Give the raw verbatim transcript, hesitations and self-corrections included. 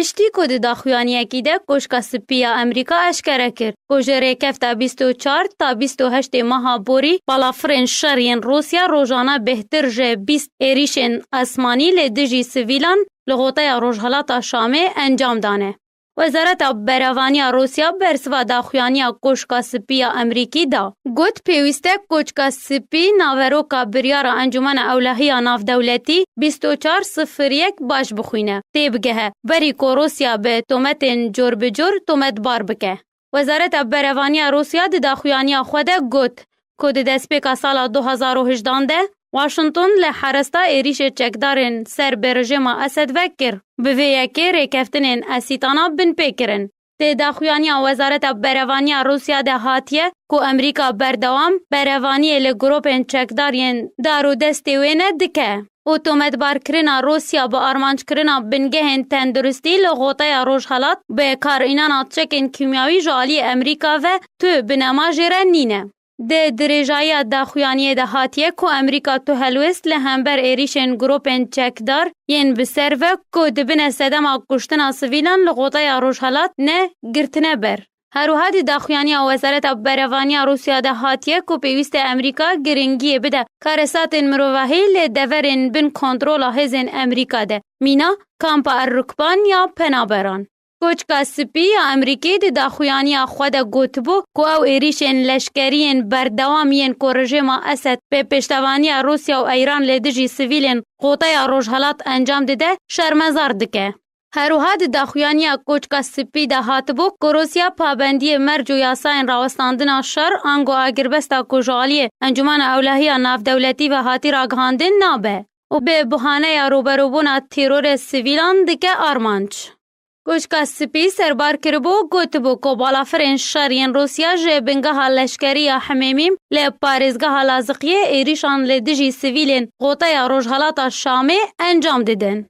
Piştî ku di daxuyaniyekî de Koçka Spî ya Amerîka eşkere kir ku ji rêkefta bîst û çar ta bîst û heştê meha borî balafirên şer yên Rûsya rojane bêhtir ji bîst êrîşên esmanî li dijî sivîlan li xoteya Rojhilata Şamê encam dane. Wezareta Berevaniya Rûsya bersiva daxuyaniya Koçka Spî ya Amerîkî da. Got, pêwîst e Koçka Spî naveroka biryara Encûmena Ewlehiya Navdewletî bîst û çar sifir yek baş bixwîne, têbigehe, berî ku Rûsya bi tometên cor bi cor tometbar bike. Wezareta Berevaniya Rûsya di daxuyaniya xwe de got ku di destpêka sala du hazar û hejdehan de Washington li Heresta êrîşê çekdarên ser bi rejêma Esed vekir. Bi vê yekê rêkeftinên Esîtana binpê kirin. Di daxuyaniya Wezareta Berevaniya Rûsya de hatiye ku Amerîka berdewam berevaniyê li grûpên çekdar yên dar û destê wê ne dike û tometbarkirina Rûsya bi armanckirina bingehên tenduristî li xoteya Rojhelat bi karînana çekên kîmyawî ji aliyê Amerîka ve tu binema jê re nîne. Di dirêjayiya daxuyaniyê de hatiye ku Amerîka tu helwêst li hember êrîşên grûpên çekdar yên bi ser ve ku dibine sedema kuştina sivîlan li xoteya Rojhelat ne girtine ber. Her wiha di daxuyaniya Wezareta Berevaniya Rûsya de hatiye ku pêwîst e Amerîka giringiyê bide karesatên mirovahî li deverên bin kontrola hêzên Amerîka de, mîna Kampa El Rukban ya penaberan. Koçka Spî ya Amerîkî di daxuyaniya xwe de gotibû ku ew êrîşên leşkerî yên berdewam yên ku rejêma Esed bi pêştevaniya Rûsya û Îran li dijî sivîlên xoteya Rojhelat encam dide, şermezar dike. Her wiha di daxuyaniya Koçka Spî de hatibû ku Rûsya pabendiyê merc û yasayên rawestandina şer ango agirbesta ku ji aliyê Encûmena Ewlehiya Navdewletî ve hatî ragihandin nabe û bi buhaneya rûberûbûna terorê sivîlan dike armanc. Koçka Spî serbar kiribû, gotibû ku balafirên şer yên Rûsya ji bingeha leşkerî ya Hemêmîm li parêzgeha Laziqiyê êrîşan li dijî sivîlên xoteya Rojhelata Şamê encam didin.